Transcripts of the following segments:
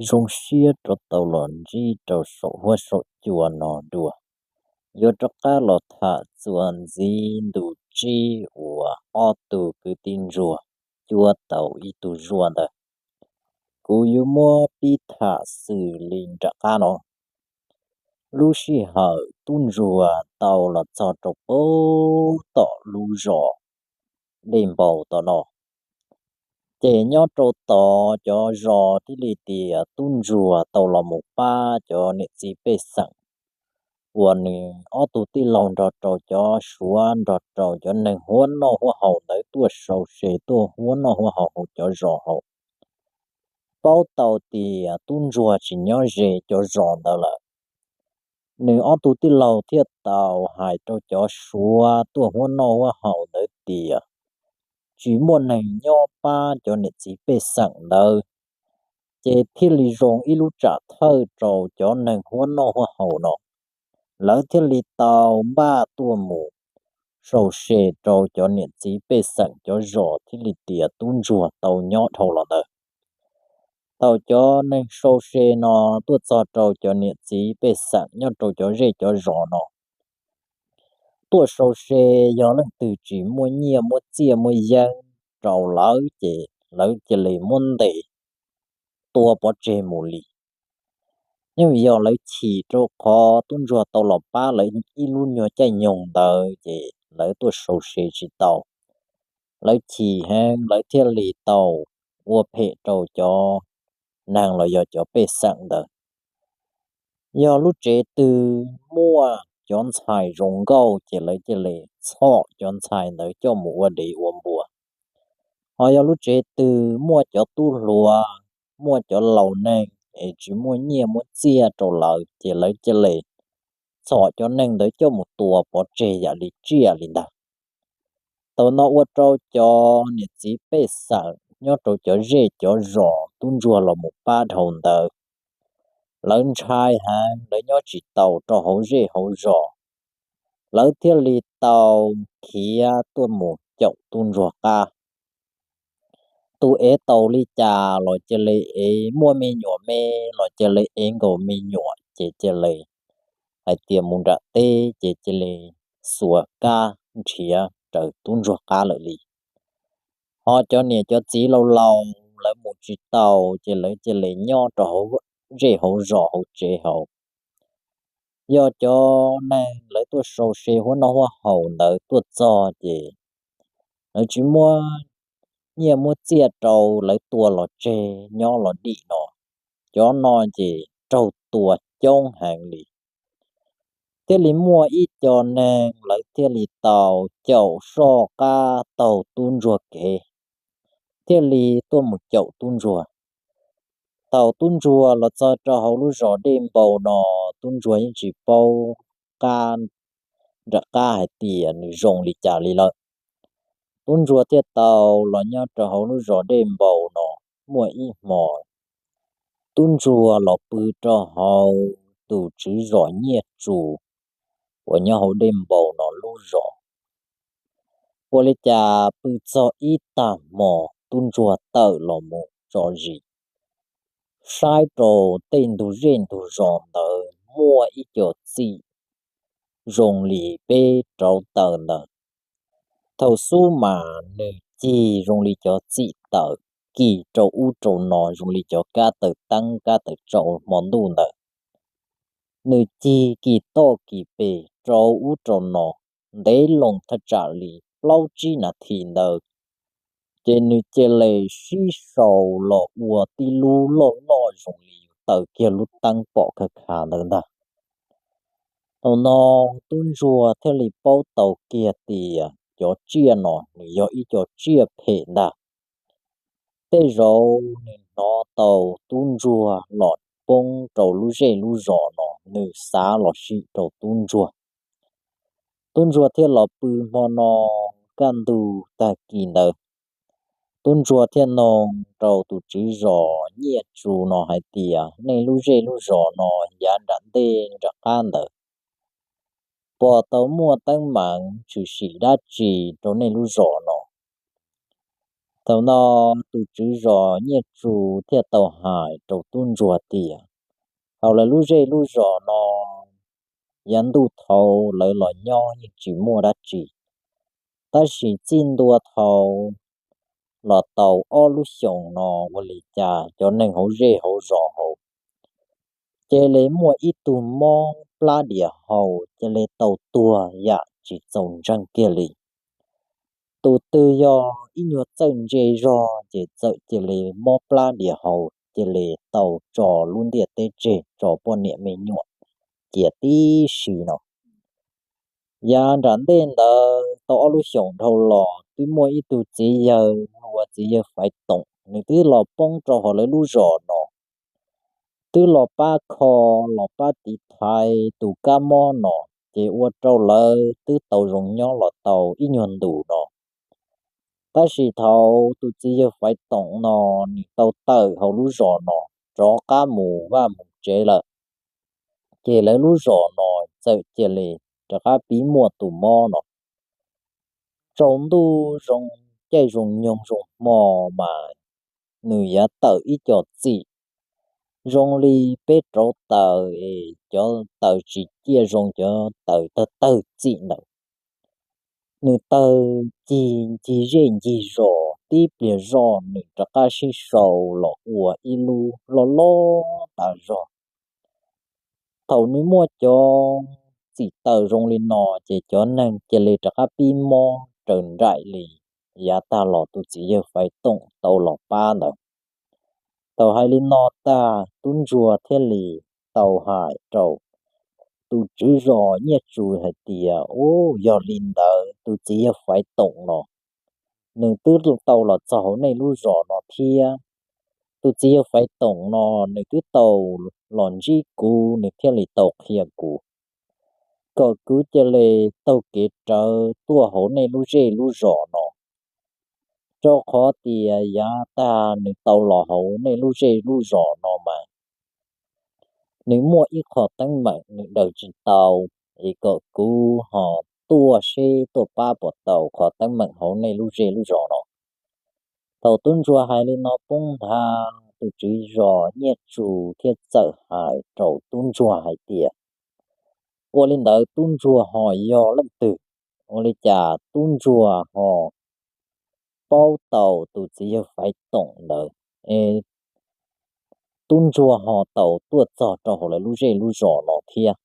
Zoo siab rov tau los ntsib rau saum huab saum cua no dua. Yuav rov qab los tham txuas ntxiv ntu tsib uas ob tug kwv tij ntsuag cuab tau ib tug zuaj ntawd. Kuv yuav muab pib tham xws li nram qab no. Lub sij hawm tub ntsuag tau los txog rau pem tom lub zos Dej Npau tom no, ces nyob rau tod cov zos thiaj li tias tub ntsuag tau los mus pab cov niam txiv pej xeem uas nws ob tug tij laug nrog rau cov suav nrog rau cov neeg huab noj huab haus ntawd tuaj sau se tuaj huab noj huab haus hauv cov zos hauv. Paub tau tias tub ntsuag tsis nyob ze cov zos ntawd lawm, nws ob tug tij laug thiaj tau hais rau cov suav tuaj huab noj huab haus ntawd tias tsis muaj neeg nyob pab cov niam txiv pej xeem ntawd, ces thiaj li zoo ib lub tsam thawj rau cov neeg huab noj huab haus no. Lawv thiaj li tau npaj tuaj mus sau se rau cov niam txiv pej xeem cov zos thiaj li tias tub ntsuag tau nyob dhau los ntawd. Thaum cov neeg sau se no tuaj txog rau cov niam txiv pej xeem nyob rau cov zej cov zos no, tuaj sau se yog leej twg tsis muaj nyiaj muab txiaj muab yeeb rau lawv ces lawv cia li muab ntes tua pov tseg mus li. Yeej yog lawv chim rau qhov tub ntsuag tau los pab lawv ib lub nyuag caij nyoog ntawd ces lawv tuaj sau se tsis tau. Lawv chim heev lawv thiaj li tau ua phem rau cov neeg los yog cov pej xeem ntawd. Yog lub tsev twg muaj cov ntxhais zoo nkauj ces lawv cia li txhom cov ntxhais ntawd coj mus ua dev ua npua. Ho yog lub tsev twg muaj cov tub hluas, muaj cov laus neeg es tsis muaj nyiaj muab txiaj rau lawv ces lawv cia li txhom cov neeg ntawd coj mus tua pov tseg yam li tsiaj li ntag. Thaum no ua rau cov niam txiv pej xeem nyob rau cov zej cov zos tub ntsuag los mus pab dhau ntawd, lawv ntshai heev lawv nyob tsis tau rau hauv zej hauv zos. Lawv thiaj li tau khiav tuaj mus caum tub ntsuag qab. Tus ev taus li cas los cia li ev, muaj me nyuam me los cia li ev nkaus me nyuam ces cia li hais tias mus nram teb ces cia li xuas kab nrhiav raws tub ntsuag qab lawm li. Ho cov niam cov txiv laus laus lawv mus tsis tau ces lawv cia li nyob rau hauv zej hauv zos hauv tsev hauv. Yog cov neeg lawv tuaj sau se huab noj huab haus ntawd tuaj txog ces lawv tsis muaj nyiaj muab txiaj rau, lawv tua los tseg nyob los dim no. Cov no ces raug tua coob heev li. Thiaj li muaj ib co neeg lawv thiaj li tau caum soj qab taug tub ntsuag kev, thiaj li tuaj mus caum tub ntsuag. Thaum tub ntsuag los txog rau hauv lub zos Dej Npau no, tub ntsuag yeej tsis paub qab nram qab hais tias nws zoo li cas li lawm. Tub ntsuag thiaj tau los nyob rau hauv lub zos Dej Npau no. Muaj ib hmo, tub ntsuag los pw rau hauv tus tswv zos Nyiaj Tsu uas nyob hauv Dej Npau no lub zos. Ua li cas pw txog ib tag hmo, tub ntsuag tawm los mus tso zis, saib rau tej ntug zej ntug zos ntawd muaj ib co txim zoo li peb rauv taws ntawd. Thaum xub mas nws cig zoo li cov txim tawm, kis rau ub rau no zoo li cov kab taws teeb kab taws tsau hmo ntuj ntawd. Nws cig kis toj kis pes rau ub rau no ntev loo thaj tsam li plaub tsib nas this ntawd, ces nws cia li sib sau los ua tib lub loj loj zoo li yus taws kiag lub teeb pom khav khav ntawd ntag. Thaum no tub ntsuag thiaj li paub tau kiag tias cov tsiaj no nws yog ib co tsiaj phem ntag. Tej zaum nws hnov tau tub ntsuag los poob rau lub zej lub zos no, nws xav los sim rau tub ntsuag. Tub ntsuag thiaj los pw hmo no, kaj ntug tag kis ntawd, tub ntsuag thiaj noog rau tus tswv zos Nyiaj Tsu no hais tias, nej lub zej lub zos no yav nram ntej nram qab ntawd puas tau muaj teeb meem tshwm sim dab tsi rau nej lub zos no? Thaum no tus tswv zos Nyiaj Tsu thiaj tau hais rau tub ntsuag tias, hauv lawv lub zej lub zos no, yav ntuj thaud lawv los nyob yeej tsis muaj dab tsi, tab sis txij ntua thaum los tau ob lub xyoos no ua li cas cov neeg hauv zej hauv zos hauv cia li muaj ib tug mob plab diam hau cia li tau tuag yam tsis txaus ntseeg kiag li. Tus twg yog ib nyuag txawj ntse zog ces txawm cia li mob plab diam hau cia li tau tso lub ntiaj teb tseg tso poj niam me nyuam cia tib si no. Yav nram ntej ntawd tau ob lub xyoos dhau los twb muaj ib tug txiv yawg hu ua txiv yawg Faiv Toom, nws twb los poob rau hauv lawv lub zos no, twb los pab kho los pab tiv thaiv tus kab mob no, ces ua rau lawv twb tau zoo nyob los tau ib nyuag ntus no. Tab sis thaum tus txiv yawg Faiv Toom no nws tau tawm hauv lub zos no rov qab mus vaj mus tsev lawm, ces lawv lub zos no txawm cia li rov qab pib muaj tus mob no. Tsaus ntuj zoo caij zoo nyoog zoo hmo mas nws yuav tawm ib co txim zoo li peb rauv taws es cov taws tsis ciaj zoo, cov taws tawg tawg txim ntawd. Nws tawg ncig ncig zej ncig zos tib pliag zoj nws rov qab sib sau los ua ib lub loj loj tas zog. Thaum nws muaj cov txim taws zoo li no ces cov neeg cia li rov qab pib mob raws nraim li yav tag los tus txiv yawg Faiv Toom tau los pab ntawd. Thaum hais li no tag tub ntsuag thiaj li tau hais rau tus tswv zos Nyiaj Tsu hais tias, u, yog li ntawd tus txiv yawg Faiv Toom no nws twb tau los txog hauv nej lub zos no thiab. Tus txiv yawg Faiv Toom no nws twb tau los ntsib kuv, nws thiaj li tau qhia kuv kom kuv cia li taug kev rawv tuaj hauv nej lub zej lub zos no, rau qhov tias yav tag nws tau los hauv nej lub zej lub zos no mas nws muaj ib qho teeb meem nws daws tsis tau, es kom kuv ho tuaj seb tuaj pab puas tau qhov teeb meem hauv nej lub zej lub zos no. Thaum tub ntsuag hais li no poob nthav, tus tswv zos Nyiaj Tsu thiaj txawm hais rau tub ntsuag hais tias, ua li ntawd tub ntsuag ho yog leej twg? Ua li cas tub ntsuag ho paub tau tus txiv yawg Faiv Toom ntawd, es tub ntsuag ho tau tuaj txog rau hauv lawv lub zej lub zos no thiab?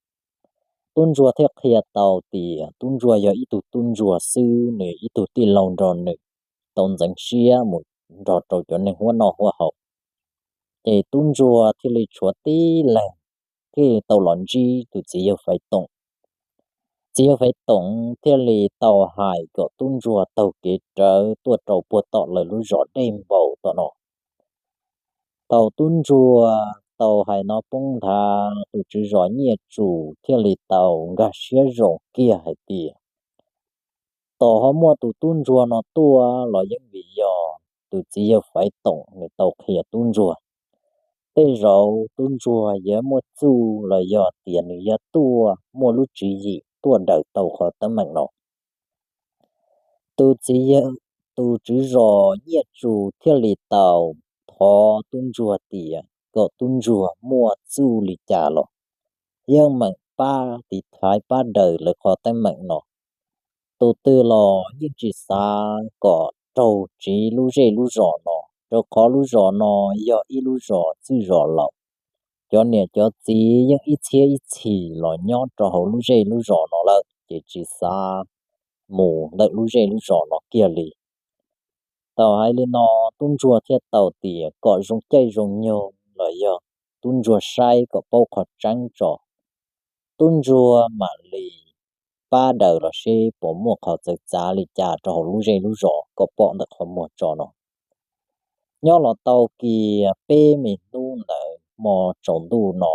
Tub ntsuag thiaj qhia tau tias tub ntsuag yog ib tug tub ntsuag xwb, nws ib tug tij laug nrog nws tau ntxeev siab mus nrog rau cov neeg huab noj huab haus. Ces tub ntsuag thiaj li tshuav tib leeg thiaj tau los ntsib tus txiv yawg Faiv Toom. Txiv yawg Faiv Toom thiaj li tau hais kom tub ntsuag taug kev rawv tuaj rau puag tom lawv lub zos Dej Npaus tom no. Thaum tub ntsuag tau hais no poob nthav, tus tswv zos Nyiaj Tsu thiaj li tau nkag siab zoo kiag hais tias, tos ho muaj tus tub ntsuag no tuaj los yeej vim yog tus txiv yawg Faiv Toom nws tau qhia tub ntsuag. Tej zaum tub ntsuag yuav muaj txuj los yog tias nws yuav tuaj muaj lub tswv yim tuaj daws tau qhov teeb meem no. Tus txiv yawg, tus tswv zos Nyiaj Tsu thiaj li tau thov tub ntsuag tias kom tub ntsuag muaj txuj li cas los yeej meem pab tiv thaiv pab daws lawv qhov teeb meem no. Tus twg los yeej tsis xav kom raug tsiv lub zej lub zos no, rau qhov lub zos no yog ib lub zos txwj zos laus. Cov niam cov txiv yeej ib txhiab ib txhis los nyob rau hauv lub zej lub zos no lawm, ces tsis xav mus ntawm lub zej lub zos no kiag li. Tau hais li no, tub ntsuag thiaj tau tias kom zoo caij zoo nyoog los yog tub ntsuag saib kom paub qhov tseeb tso, tub ntsuag mam li pab daws los seb puas muaj qhov txawv txav li cas rau hauv lub zej lub zos kom pom ntawm qhov muag tso no. Nyob los tau kiag peb me hnub ntawd hmo tsaus ntuj no,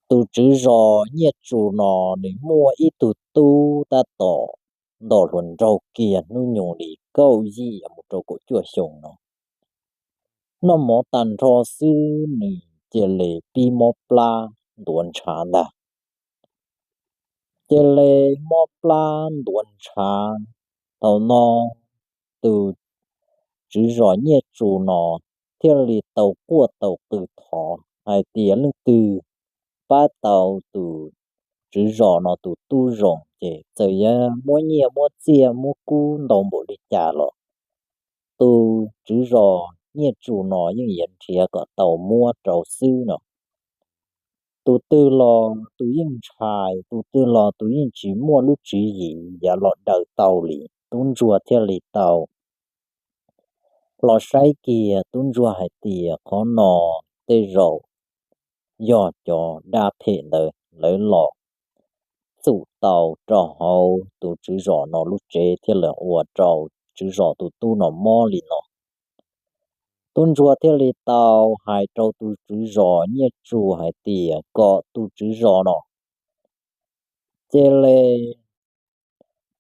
tus tswv zos Nyiaj Tsu no nws muaj ib tug tub tab tom nto hluas nraug kiag hnub nyoog li kaum yim mus rau kaum cuaj xyoo no. Noj mov tag nrho xwb nws cia li pib mob plab ntuav ntshav ntag. Cia li mob plab ntuav ntshav. Thaum no tus tswv zos Nyiaj Tsu no thiaj li tau quaj tau qw thov hais tias leej twg pab tau tus tswv zos no tus tub zoo ces txawm yog muab nyiaj muab txiaj muab kub ntau npaum li cas los tus tswv zos Nyiaj Tsu no yeej yuav nrhiav kom tau muab rau xwb no. Tus twg los tus yeej ntshai, tus twg los tus yeej tsis muaj lub tswv yim yuav los daws tau li. Tub ntsuag thiaj li tau los saib kiag, tub ntsuag hais tias qhov no tej zaum yog cov dab phem ntawd lawv los txum tau rau hauv tus tswv zos no lub tsev thiaj li ua rau tswv zos tus tub no mob li no. Tub ntsuag thiaj li tau hais rau tus tswv zos Nyiaj Tsu hais tias kom tus tswv zos no cia li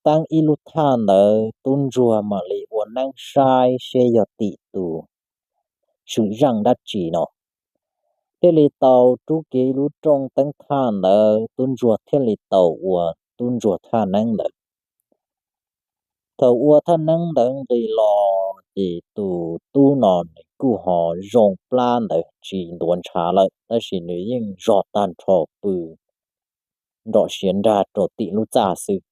teeb ib lub thaj ntawd, tub ntsuag mam li ua neeb saib seb yog tim tus swm zeej dab tsi no. Thiaj li tau rub kiag ib lub rooj teeb thaj ntawd, tub ntsuag thiaj li tau ua tub ntsuag thaj neeb ntawd. Thaum ua thaj neeb ntawd nqis los ces tus tub no nws kuj ho zoo plab ntawd tsis ntuav ntshav lawm, tab sis nws yeej zog tag nrho pw nrom siav nrag rau tim lub txaj xwb.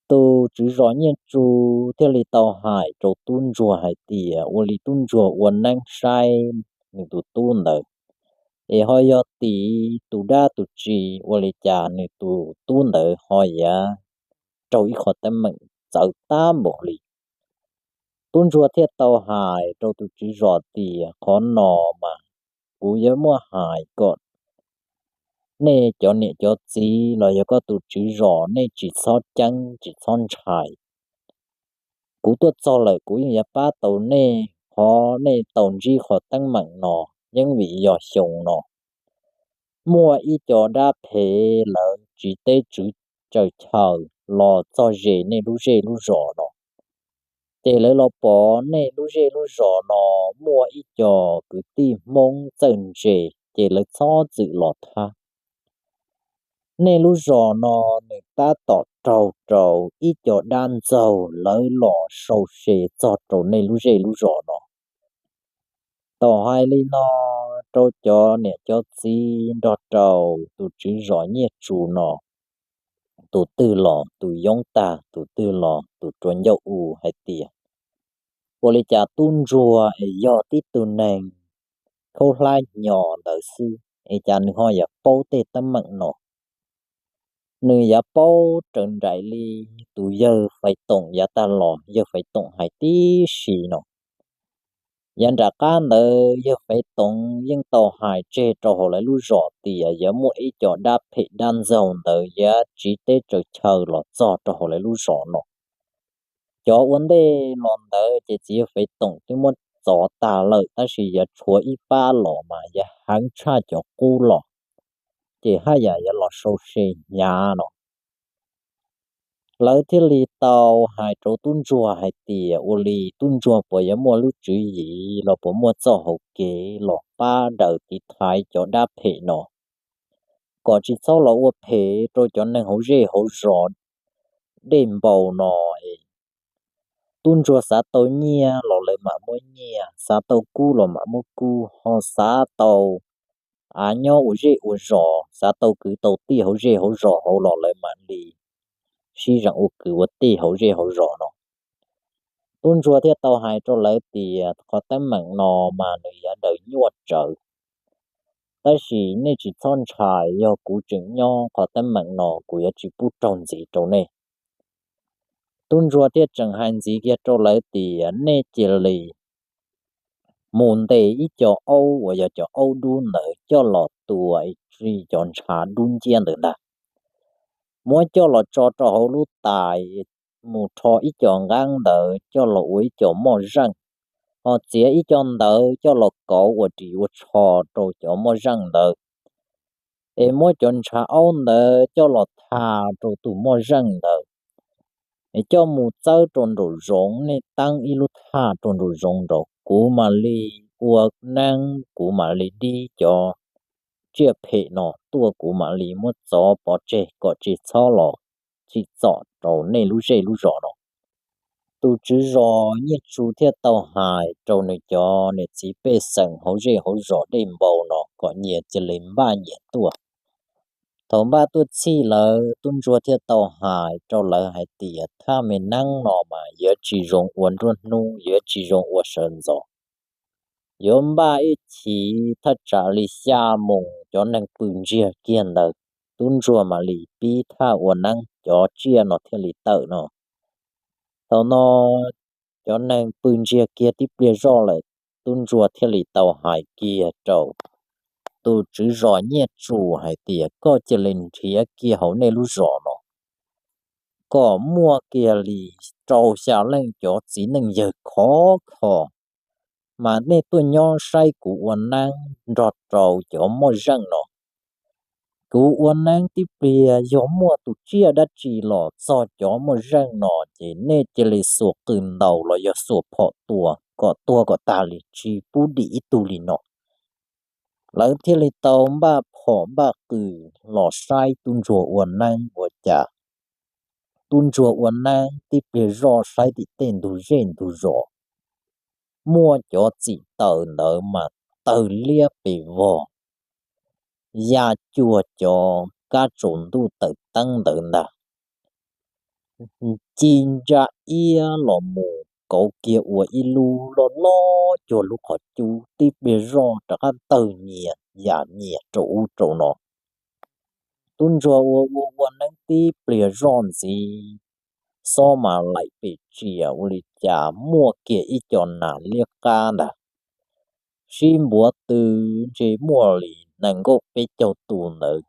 Tus tswv zos Nyiaj Tsu thiaj li tau hais rau tub ntsuag hais tias ua li tub ntsuag ua neeb saib nws tus tub ntawd es ho yog tim tus dab tus tsi, ua li cas nws tus tub ntawd ho yuav raug ib qho teeb meem txawv tag npaum li. Tub ntsuag thiaj tau hais rau tus tswv zos tias qhov no mas kuv yuav muab hais kom nej cov niam cov txiv los yog koj tus tswv zos nej tsis txhob ceeb tsis txhob ntshai. Kuv tuaj txog lawm kuv yeej yuav pab tau nej, qhov nej tau ntsib qhov teeb meem no yeej vim yog xyoo no muaj ib co dab phem lawv tsiv teb tsiv chaw chaw los txog ze nej lub zej lub zos no. Ces lawv los pom nej lub zej lub zos no muaj ib co kwv tij Hmoob txawj ntse, ces lawv txhob txwm los thab. Nej lub zos no nws tab tom raug rau ib co dab ntxaug lawv los sau se txog rau nej lub zej lub zos no. Thaum hais li no rau cov niam cov txiv nrog rau tus tswv zos Nyiaj Tsu no, tus twg los tus yoob tag, tus twg los tus rua ncauj u hais tias ua li cas tub ntsuag es yog tib tug neeg khaub hlab hnyo ntawd xwb es cas nws ho yuav paub tej teeb meem no. Nws yuav paub raws nraim li tus yawg Faiv Toom yav tag los yawg Faiv Toom hais tib si no. Yav nram qab ntawd yawg Faiv Toom yeej tau hais tseg rau hauv lawv lub zos tias yuav muaj ib co dab phem dab ntxaug ntawd yuav tsiv teb tsaws chaw los txog rau hauv lawv lub zos no. Cov ua ntej los ntawd ces txiv yawg Faiv Toom twb muab txov tag lawm, tab sis yuav tshuav ib pab los mas yuav heev tshaj cov qub los, ces haj yam yuav los sau se hnyav no. Lawv thiaj li tau hais rau tub ntsuag hais tias ua li tub ntsuag puas yuav muaj lub tswv yim los puas muaj txoj hauv kev los pab daws tiv thaiv cov dab phem no, kom tsis txhob los ua phem rau cov neeg hauv zej hauv zos dej npau no. Tub ntsuag xav tau nyiaj los lawv mam muab nyiaj, xav tau kub los mam muab kub, ho xav tau av nyob ua zej ua zos, xav tau kwv tau tij hauv zej hauv zos hauv los lawv mam li sib zeem ua kwv ua tij hauv zej hauv zos no. Tub ntsuag thiaj tau hais rau lawv tias qhov teeb meem no mas nws yuav daws nyuaj tsawv, tab sis nej tsis txhob ntshai, yog kuv tseem nyob qhov teeb meem no kuv yuav tsis pub raug ntxiv rau nej. Tub ntsuag thiaj tseem hais ntxiv kiag rau lawv tias nej cia li mus ntes ib co aub uas yog cov aub dub ntawd coj los tua, tsis cov ntshav dub nciab ntawd ntag, muab coj los tso rau hauv lub tais, mus rho ib co nqeeb ntawd coj los ua ib co moj zeej, ho txiav ib co ntawd coj los kauv ua ris ua tsho rau cov moj zeej ntawd, es muab cov ntshav aub ntawd coj los tha rau tus moj zeej ntawd, es coj mus txawb rau nraum zoov, nej teeb ib lub thaj rau nraum zoov nraud, kuv mam li ua neeb, kuv mam li dib cov tsiaj phem no tuaj, kuv mam li muab txov pov tseg kom tsis txhob los tsim txom rau nej lub zej lub zos no. Tus tswv zos Nyiaj Tsu thiaj tau hais rau nws cov niam txiv pej xeem hauv zej hauv zos Dej Npau no kom nyias cia li npaj nyias tuaj. Thaum npaj tuaj txhij lawm, tub ntsuag thiaj tau hais rau lawv hais tias thaj me neeb no mas yuav tsis zoo ua nruab hnub, yuav tsis zoo ua sawv ntxov, yuav npaj ib chim thaj tsam li xya moos cov neeg pw ntsiag kiag ntawd, tub ntsuag mam li pib thaj ua neeb, cov tsiaj no thiaj li tawm no. Thaum no cov neeg pw ntsiag kiag tib pliag zoj lawm, tub ntsuag thiaj li tau hais kiag rau tus tswv zos Nyiaj Tsu hais tias koj cia li nrhiav kiag hauv nej lub zos no kom muaj kiag li rau xya leej cov txiv neej yawg khov kho, mas nej tuaj nyob saib kuv ua neeb nrog rau cov moj zeej no. Kuv ua neeb tib pliag yog muaj tus tsiaj dab tsi los txog cov moj zeej no ces nej cia li xuas qws ntaus los yog xuas phom tua kom tuag kom tag li, tsis pub dim ib tug li no. Lawv thiaj li tau npaj phom npaj qws los saib tub ntsuag ua neeb ua cas tub ntsuag ua neeb tib pliag zoj saib tim tej ntug zej ntug zos, muaj cov txim taws ntawd mas tawg liab pes vog, ya cuag cov kab tsaus ntuj tawm teeb ntawd ntag. Ci ntsa iab los mus kauv kiag ua ib lub loj loj cuag lub qhov cub, tib pliag zoj rov qab tawg nyias ya nyias rau ub rau no. Tub ntsuag ua ua ua neeb tib pliag zoj ntxiv, xob mas laim pes tsias ua li cas muaj kiag ib co nas liab qab ntag, sib npuav tw ntshe muaj li nees nkaum peb caug tus ntawd.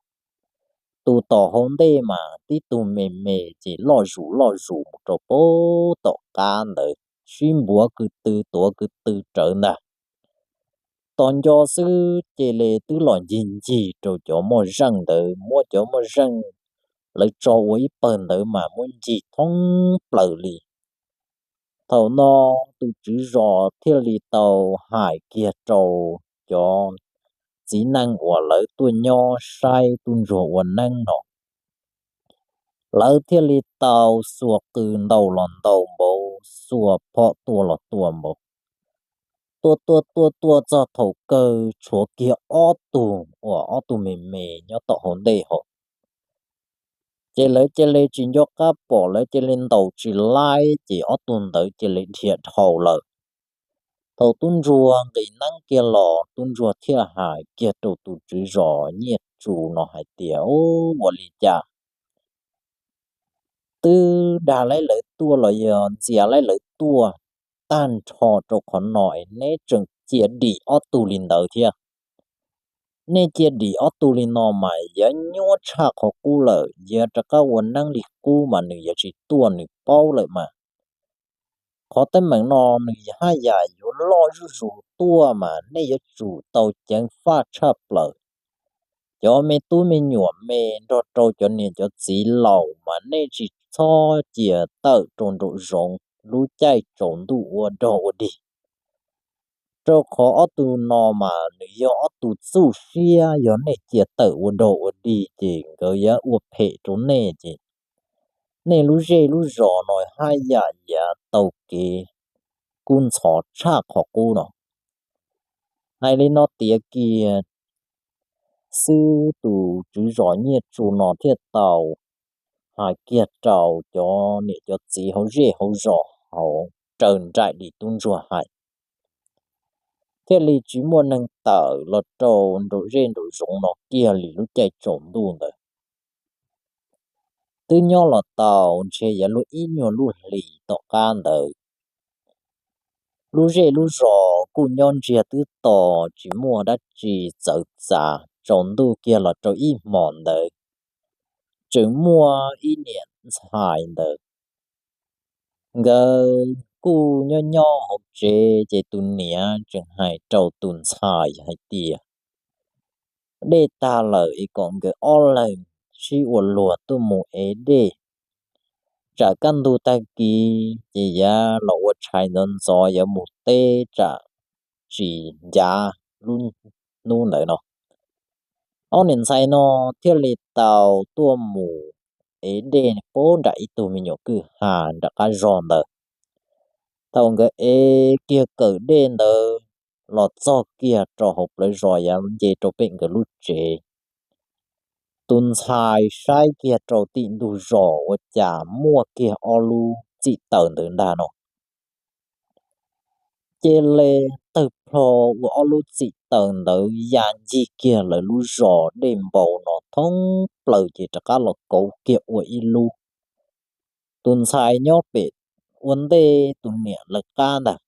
Tus tom hauv ntej mas tib tug me me ces loj zus loj zus mus rau pem tom qab ntawd, sib npuav kwv tw tuav kwv tw rawv ntag. Tos nco xwb cia li twb los ncig ncig rau cov moj zeej ntawd, muab cov moj zeej lawv tso ua ib pawg ntawd mas muab ncig thoob plaws li. Thaum no tus tswv zos thiaj li tau hais kiag rau cov txiv neej uas lawv tuaj nyob saib tub ntsuag ua neeb no, lawv thiaj li tau xuas qws ntaus los ntaus npaum, xuas phom tua los tua npaum, tua tua tua tua txog thaum kawg tshuav kiag ob tug uas ob tug me me nyob tom hauv ntej hauv. Ces lawv cia li tsis nco qab pom, lawv cia li ntaus tsis laib, ces ob tug ntawd cia li dhia dhau lawm. Thaum tub ntsuag nqis neeb kiag los, tub ntsuag thiaj hais kiag rau tus tswv zos Nyiaj Tsu no hais tias, Ub, ua li cas twb dag laib lawv tuaj los yog ntxias laib lawv tuaj tag nrho rau qhov no es neb tseem cia dim ob tug li ntawd thiab? Nej cia dim ob tug li no mas yuav nyuaj tshaj qhov qub lawm, yuav rov qab ua neeb li qub mas nws yuav tsis tuaj, nws paub lawm mas. Qhov teeb meem no nws haj yam yuav loj zuj zus tuaj mas nej yuav tsum tau ceev faj tshaj plaws. Cov me tub me nyuam me nrog rau cov niam cov txiv laus mas nej tsis txhob cia tawm rau nraum zoov lub caij tsaus ntuj ua dog ua dig, rau qhov ob tug no mas nws yog ob tug txuj siab, yog nej cia tawm ua dog ua dig ces nkawd yuav ua phem rau nej ces nej lub zej lub zos no haj yam yuav tau kev kub ntxhov tshaj qhov qub no. Hais li no tiav kiag xwb, tus tswv zos Nyiaj Tsu no thiaj tau hais kiag rau cov niam cov txiv hauv zej hauv zos hauv raws nraim li tub ntsuag hais, thiaj li tsis muaj neeg tawm los rau nraum zej nraum zoov no kiag li lub caij tsaus ntuj ntawd. Twb nyob los tau ntshe yuav luag ib nyuag lub hlis tom qab ntawd, lub zej lub zos kuj nyob ntsiag twb to, tsis muaj dab tsi txawv txav. Tsaus ntuj kiag los rau ib hmos ntawd, tseem muaj ib niam ntxhais ntawd, nkawd kuj nyob nyob hauv tsev ces tus niam tseem hais rau tus ntxhais hais tias, Dej tag lawm es kom nkawd ob leeg sib ua luag tuaj mus ev dej, tsam kaj ntug tag kis ces yuav los ua tshais ntxov ntxov yuav mus teb tsam tsis ncav lub hnub ntawd no. Ob niam ntxhais no thiaj li tau tuaj mus ev dej puag nram ib tug me nyuam kwj ha nram qab zog ntawd. Thaum nkawd ev kiag kawm dej ntawd los txog kiag rau hauv plawv zos yav nce rau pem nkawd lub tsev, tus ntxhais saib kiag rau tim ntug zos ua cas muaj kiag ob lub txim taws ntawd ntag no. Cia li tawg plho ua ob lub txim taws ntawd ya ncig kiag lawv lub zos dej npau no thoob plaws ces rov qab los kauv kiag ua ib lub. Tus ntxhais nyob pem ua ntej tus niam lawv qab ntag,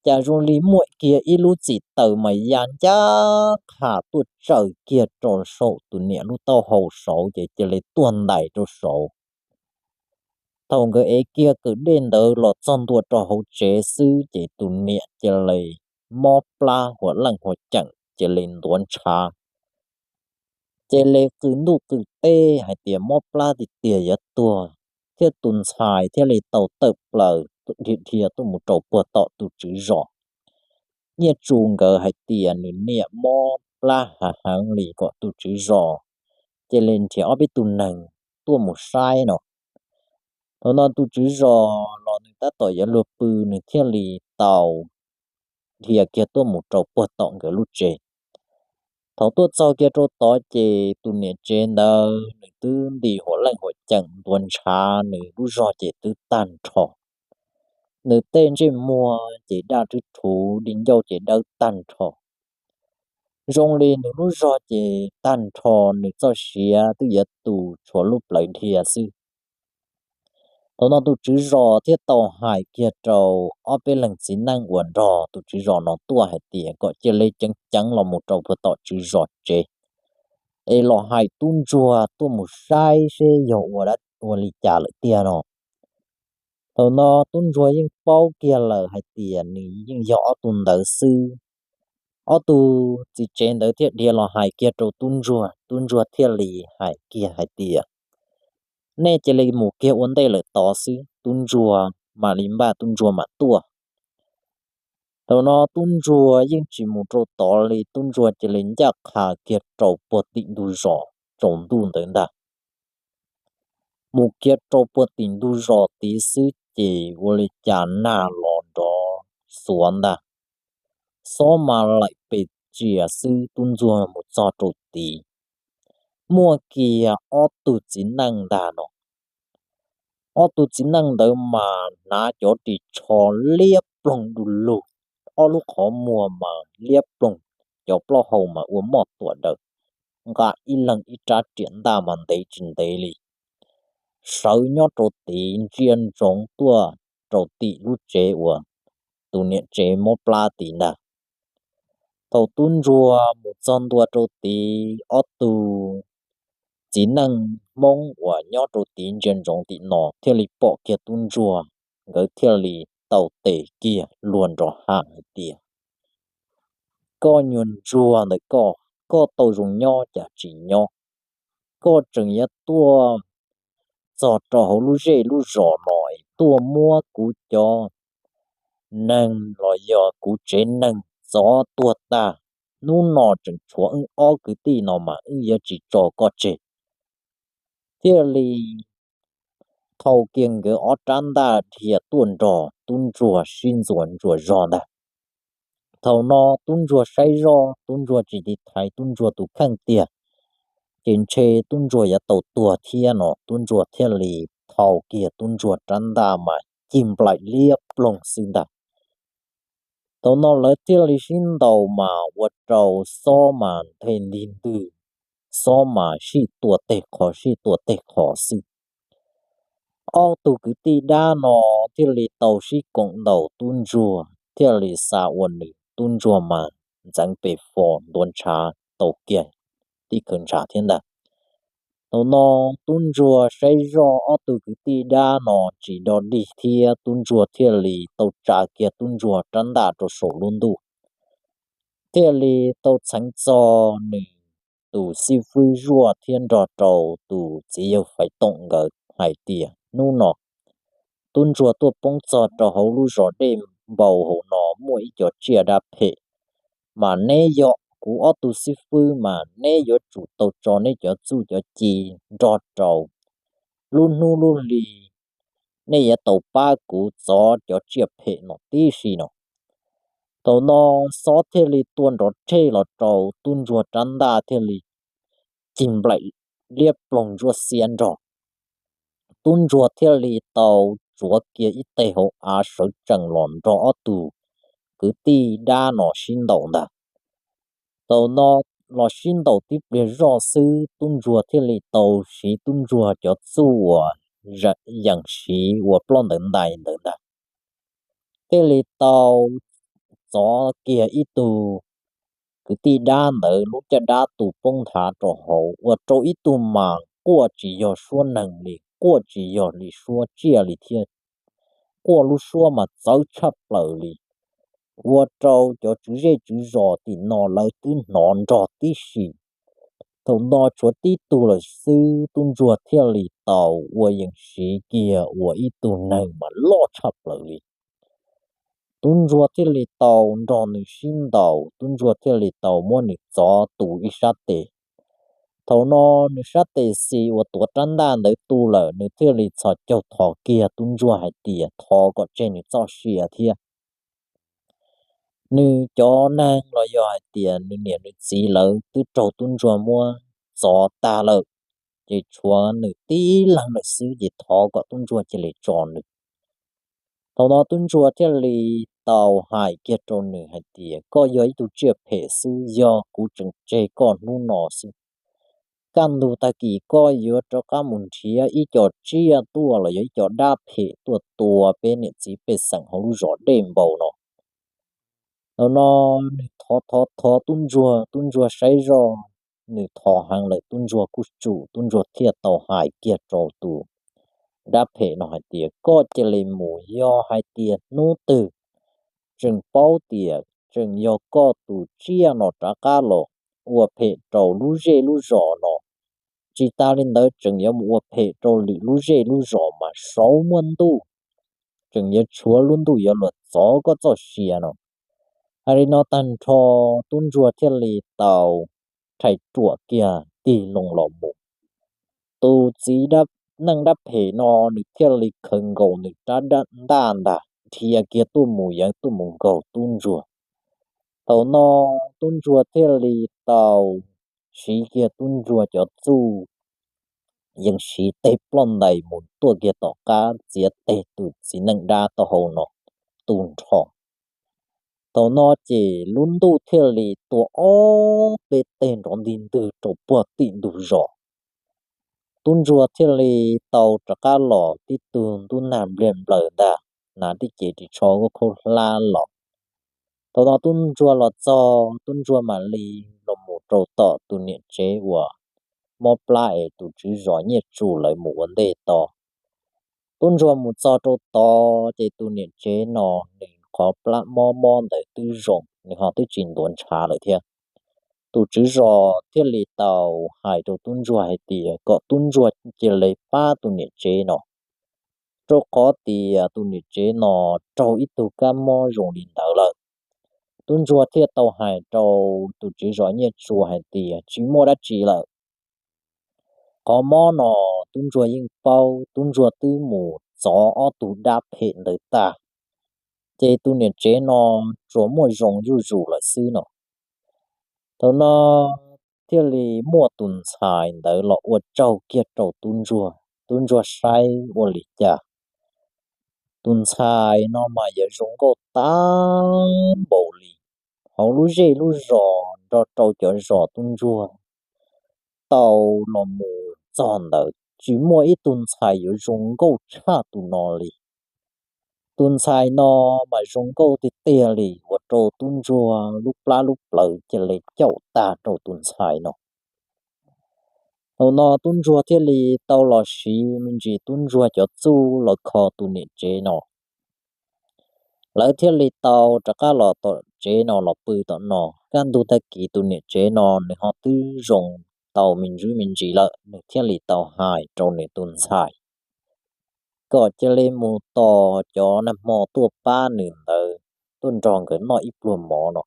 cas zoo li muaj kiag ib lub txim taws mas ya ncaj qha tuaj tsaws kiag rau saum tus niam lub taub hau saud ces cia li tuag ntais rau saud. Thaum nkawd ev kiag kawm dej ntawd los txog ntua rau hauv tsev xwb ces tus niam cia li mob plab huam leej huam ceem cia li ntuav ntshav, cia li qw ntuj qw teb hais tias mob plab tiag tiag yuav tuag, thiab tus ntxhais thiaj li tau tawm plaws dhia dhia tuaj mus rau puag tom tus tswv zos. Nyiaj Tsu nkawd hais tias nws niam mob plab hav heev li kom tus tswv zos cia li nrhiav ob peb tus neeg tuaj mus saib no. Thaum no tus tswv zos los nws tab tom yuav luag pw, nws thiaj li tau dhia kiag tuaj mus rau puag tom nkawd lub tsev. Thaum tuaj txog kiag rau tod ces tus niam tsev ntawd nws twb nti huam leej huam ceem ntuav ntshav, nws lub zog ces twb tag nrho. Nws tej ntsej muag ces daj rhuv rhuv, di ncauj ces dawb tag nrho. Zoo li nws lub zog ces tag nrho, nws txoj sia twb yuav tu tshuav lub plawv dhia xwb. Thaum no tus tswv zos thiaj tau hais kiag rau ob peb leeg txiv neej uas nrog tus tswv zos no tuaj hais tias kom cia li ceev ceev los mus rau puag tom tswv zos tsev, es los hais tub ntsuag tuaj mus saib seb yog ua li cas lawm tiag no. Thaum no tub ntsuag yeej paub kiag lawm hais tias nws yeej yog ob tug ntawd xwb. Ob tug txiv tsev ntawd thiaj dhia los hais kiag rau tub ntsuag, tub ntsuag thiaj li hais kiag hais tias, nej cia li mus kiag ua ntej lawm tod xwb, tub ntsuag mam li npaj tub ntsuag mam tuaj. Thaum no tub ntsuag yeej tsis mus rau tod li, tub ntsuag cia li ncaj qha kiag rau puag tim ntug zos tsaus ntuj ntawd ntag. Mus kiag rau puag tim ntug zos tid xwb ces ua li cas nag los nrov xuav ntag, xob mas laim pes tsias xwb. Tub ntsuag mus txog rau tid, muaj kiag ob tug txiv neej ntag no. Ob tug txiv neej ntawd mas hnav cov ris tsho liab ploog du lug, ob lub qhov muag mas liab ploog, cov plaub hau mas ua moj tuam daws, nqa ib leeg ib rab riam ntaj mas ntev tsis ntev li, sawv nyob rau tid ntsia ntsoov tuaj rau tim lub tsev uas tus niam tsev mob plab tid ntag. Thaum tub ntsuag mus txog ntua rau tid, ob tug txiv neej Hmoob uas nyob rau tid ntsia ntsoov tim no thiaj li pom kiag tub ntsuag, nkawd thiaj li tau tes kiag luag nrov ham hais tias, koj nyuag ntsuag ntawm koj, koj tau zoo nyob cas tsis nyob, koj tseem yuav tuaj txog rau hauv lub zej lub zos no es tuaj muab kuv cov neeg los yog kuv tsev neeg txov tuag tag. Hnub no tseem tshuav wb ob kwv tij no mas wb yuav tsis tso koj tseg. Thiaj li thau kiag nkawd ob rab ntaj dhia tuaj nrog tub ntsuag sib ntxuas ntsuas zog ntag. Thaum no tub ntsuag saib zoj, tub ntsuag tsis tiv thaiv tub ntsuag tus kheej tiag, ces ntshe tub ntsuag yuav tau tuag thiab no, tub ntsuag thiaj li thau kiag tub ntsuag rab ntaj mas cig nplaim liab ploog xwb ntag. Thaum no lawv thiaj li sib ntaus mas ua rau xob mas nthe ntig ntwg, xob mas sij tua tej qho sij tua tej qho xwb. Ob tug kwv tij dab no thiaj li tau sib koom ntaus tub ntsuag, thiaj li xa ua nws, tub ntsuag mas ntxeev pes fos ntuav ntshav tau kiag tib khaws ntshav thiab ntag. Thaum no tub ntsuag saib zoj ob tug kwv tij dab no tsis dog dig thiab, tub ntsuag thiaj li tau tsa kiag tub ntsuag rab ntaj rau saum lub ntuj, thiaj li tau txheev txog nws tus xib fwb Zuaj thiab nrog rau tus txiv yawg Faiv Toom nkawd hais tias, hnub no tub ntsuag tuaj poob txog rau hauv lub zos dej npau hauv no muaj ib co tsiaj dab phem, mas neb yog kuv ob tug xib fwb mas neb yuav tsum tau tso neb cov txuj cov ci nrog rau lub hnub lub hli nej yuav tau pab kuv txov cov tsiaj phem no tib si no. Thaum no xob thiaj li tua nrov rhej los rau tub ntsuag rab ntaj thiaj li cig nplaim liab ploog ntsuab xiab nrog. Tub ntsuag thiaj li tau tsuav kiag ib teg hauv av sawv tsees los nrog ob tug kwv tij dab no sib ntaus ntag. Thaum no los sib ntaus tib pliag zoj xwb tub ntsuag thiaj li tau siv tub ntsuag cov txuj uas yees siv ua ploj ntawv ntais ntawd ntag, thiaj li tau txov kiag ib tug kwv tij dab ntawd lub caj dab tu poob nthav rau hauv ua rau ib tug mas quaj tsis yog suab neeg li, quaj tsis yog li suab tsiaj li thiab, quaj lub suab mas txawv tshaj plaws li, ua rau cov tswv zej tswv zos tim no lawv twb hnov nrog tib si. Thaum no tshuav tib tug lawm xwb tub ntsuag thiaj li tau ua yees siv kiag ua ib tug neeg mas loj tshaj plaws li. Tub ntsuag thiaj li tau nrog nws sib ntaus, tub ntsuag thiaj li tau muab nws txov tu ib sab tes. Thaum no nws sab tes xis uas tuav rab ntaj ntawd tu lawm nws thiaj li txhos caug thov kiag tub ntsuag hais tias thov kom tseg nws txoj sia thiab. Nws cov neeg los yog hais tias nws niam nws txiv lawv twb raug tub ntsuag muab txov tag lawm, ces tshuav nws tib leeg lawm xwb ces thov kom tub ntsuag cia li tso nws. Thaum no tub ntsuag thiaj li tau hais kiag rau nws hais tias koj yog ib tug tsiaj phem xwb, yog kuv tseem tseg koj hnub no xwb, kaj ntug tag kis koj yuav rov qab mus nrhiav ib co tsiaj tuaj los yog ib co dab phem tuaj tua peb niam txiv pej xeem hauv lub zos dej npau no. Thaum no nws thov thov thov tub ntsuag, tub ntsuag saib zoj, nws thov heev lawm tub ntsuag kuj tsum, tub ntsuag thiaj tau hais kiag rau tus dab phem no hais tias koj cia li mus, yog hais tias hnub twg tseem paub tias tseem yog koj tus tsiaj no rov qab los ua phem rau lub zej lub zos no, tsis tas li ntawd tseem yuav mus ua phem rau lwm lub zej lub zos mas saud muaj ntuj, tseem yuav tshuav lub ntuj yuav luag txov koj txoj sia no. Hais li no tag nrho tub ntsuag thiaj li tau rhais ruam kiag tig loo los mus. Tus txiv neej dab phem no nws thiaj li khaws nkaus nws rab ntaj ntag dhia kiag tuaj mus yeev tuaj mus nkaug tub ntsuag. Thaum no tub ntsuag thiaj li tau siv kiag tub ntsuag cov txuj yees siv teg ploj ntais mus tuaj kiag tom qab txiav teg tus txiv neej dab taub hau no tu nrho. Thaum no ces lub ntuj thiaj li tua ob peb teg nrov nti ntwg rau puag tim ntug zos. Tub ntsuag thiaj li tau rov qab los tib tug ntub nag npliag nplaws ntag, hnav tib cev ris tsho khaub hlab los. Thaum no tub ntsuag los txog tub ntsuag mam li los mus rau tom tus niam tsev uas mob plab es tus tswv zos Nyiaj Tsu lawv mus ua ntej tod. Tub ntsuag mus txog rau tod ces tus niam tsev no nws qhov plab mob mob ntawd twb zoo, nws ho twb tsis ntuav ntshav lawm thiab. Tus tswv zos thiaj li tau hais rau tub ntsuag hais tias kom tub ntsuag cia li pab tus niam tsev no, rau qhov tias tus niam tsev no raug ib tug kab mob zoo li ntawd lawm. Tub ntsuag thiaj tau hais rau tus tswv zos Nyiaj Tsu hais tias tsis muaj dab tsi lawm, qhov mob no tub ntsuag yeej paub, tub ntsuag twb mus txov ob tug dab phem ntawd tag, ces tus niam tsev no tsuas muaj zoo zuj zus lawm xwb no. Thaum no thiaj li muaj tus ntxhais ntawd los ua tsaug kiag rau tub ntsuag, tub ntsuag saib ua li cas tus ntxhais no mas yuav zoo nkauj tag npaum li. Hauv lub zej lub zos nrog rau cov zos tub ntsuag tau los mus txog ntawd tsis muaj ib tug ntxhais yuav zoo nkauj tshaj tus no li. Tus ntxhais no mas zoo nkauj tiag tiag li ua rau tub ntsuag lub plab lub plawv cia li caum tag rau tus ntxhais no. Thaum no tub ntsuag thiaj li tau los siv me ntsis tub ntsuag cov txuj los kho tus niam tsev no. Lawv thiaj li tau rov qab los tom tsev no los pw tom no. Kaj ntug tag kis tus niam tsev no nws ho twb zoo tau me ntsis me ntsis lawm, nws thiaj li tau hais rau nws tus ntxhais kom cia li mus tos cov nag hmo tuaj pab nws ntawd tuaj nrog nkawd noj ib pluag mov no.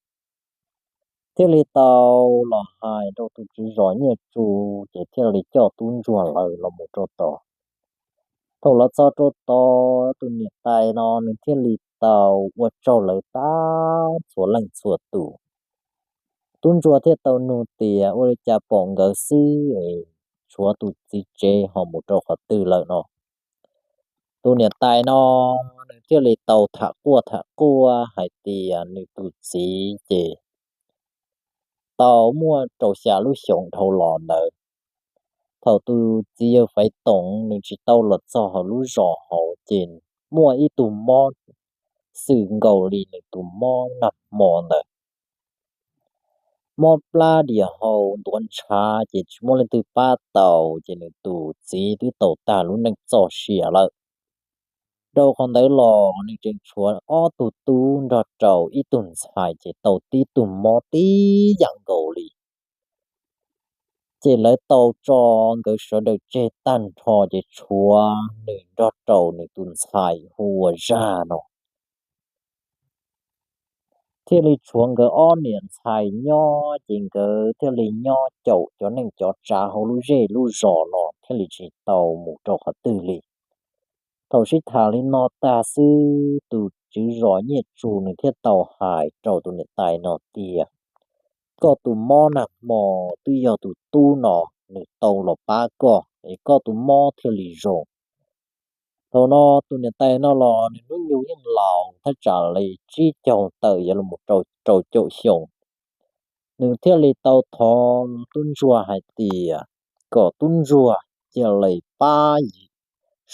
Thiaj li tau los hais rau tus tswv zos Nyiaj Tsu, ces thiaj li coj tub ntsuag lawv los mus rau tod. Thaum los txog rau tod, tus niam tais no nws thiaj li tau ua tsaug lawv tag txhua leej txhua tus. Tub ntsuag thiaj tau nug tias ua li cas pom nkawd xwb es tshuav tus txiv tsev ho mus rau qhov twg lawm no. Tus niam tais no nws thiaj li tau tham quaj tham quaj hais tias nws tus txiv ces tau muaj rau xya lub xyoos dhau los ntawd, thaum tus txiv yawg Faiv Toom nws tsis tau los txog hauv lub zos hauv ces muaj ib tug mob xwm nkaus li nws tus mob nag hmo ntawd. Mob plab diam hau ntuav ntshav ces tsis muaj leej twg pab tau, ces nws tus txiv twb tau tag lub neej txoj sia lawm. Rau qhov ntawd los nws tseem tshuav ob tug tub nrog rau ib tug ntxhais ces tau tib tug mob tib yam nkaus li. Ces lawv tau tso nkawd sawv daws tseg tag nrho ces tshuav nws nrog rau nws tus ntxhais hu ua Zag no thiaj li tshuav nkawd ob niam ntxhais nyob, ces nkawd thiaj li nyob caum cov neej cov tsav hauv lub zej lub zos no thiaj li tsis tau mus rau qhov twg li. Thaum sib tham li no tag xwb, tus tswv zos Nyiaj Tsu nws thiaj tau hais rau tus niam tais no tias, koj tus mob nag hmo twb yog tus tub no nws tau los pab koj es koj tus mob thiaj li zoo. Thaum no tus niam tais no los nws hnub nyoog yeej laus thaj tsam li tsib caug tawm yuav los rau caum xyoo, nws thiaj li tau thov tub ntsuag hais tias kom tub ntsuag cia li pab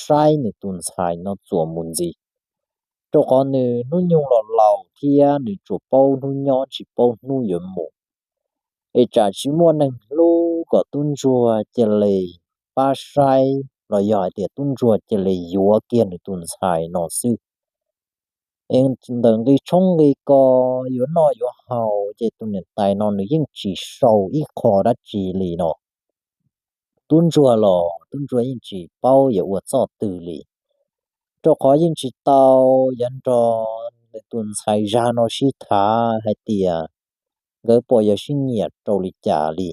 saib nws tus ntxhais no txuas mus ntxiv, rau qhov nws hnub nyoog los laus thiab nws tsuas paub hnub nyob tsis paub hnub yuav mus. Es tsam tsis muaj neeg hlub kom tub ntsuag cia li pab saib los yog hais tias tub ntsuag cia li yuav kiag nws tus ntxhais no xwb. Es ntawm nqi tshoob nqi kos yuav noj yuav haus ces tus niam tais no nws yeej tsis sau ib qho dab tsi li no. Tub ntsuag los tub ntsuag yeej tsis paub yuav ua txoj twg li, rau qhov yeej tsis tau yuav nrog nws tus ntxhais Zag no sib tham hais tias nkawd puas yuav sib nyiam rau li cas li.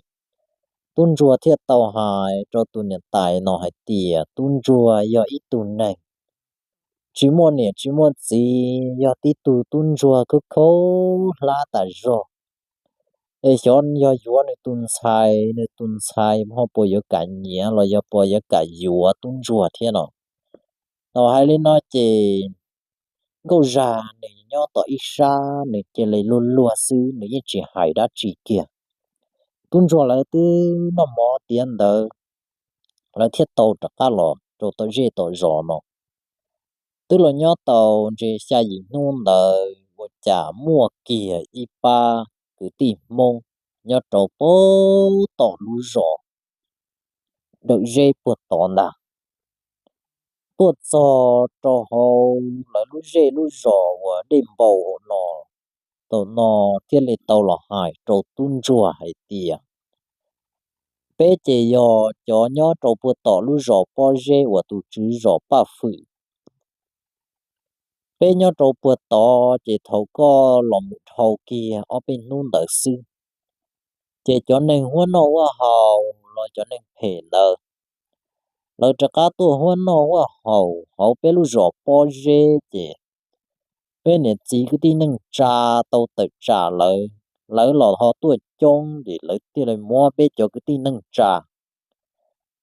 Tub ntsuag thiaj tau hais rau tus niam tais no hais tias tub ntsuag yog ib tug neeg tsis muaj niam tsis muaj txiv, yog tib tug tub ntsuag khaub khaub hlab tas zog. Es xyov yog yuav nws tus ntxhais, nws tus ntxhais ho puas yuav kam nyiam los yog puas yuav kam yuav tub ntsuag thiab no. Thaum hais li no ces nkauj Zag nws nyob tom ib sab nws cia li luag luag xwb, nws yeej tsis hais dab tsi kiag. Tub ntsuag lawv twb noj mov tiav ntawd, lawv thiaj tau rov qab los rau tom zej tom zos no. Twb los nyob tau ntshe xya yim hnub ntawd ua cas muaj kiag ib pab kwv tij Hmoob nyob rau puag tom lub zos Dawm Zeb puag tod ntag, tuaj txog rau hauv lawv lub zej lub zos uas Dej Npau hauv no. Thaum no thiaj li tau los hais rau tub ntsuag hais tias, peb ces yog cov nyob rau puag tom lub zos Pob Zeb uas tus tswv zos Paj Fwm. Peb nyob rau puag tod ces thaum koj los mus dhau kiag ob peb hnub ntawd xwb, ces cov neeg huab noj huab haus los cov neeg phem ntawd, lawv rov qab tuaj huab noj huab haus hauv peb lub zos Pob Zeb ces peb niam txiv kwv tij neej tsa tau tawm tsam lawv, lawv los ho tuaj coob ces lawv thiaj li muab peb cov kwv tij neej tsa,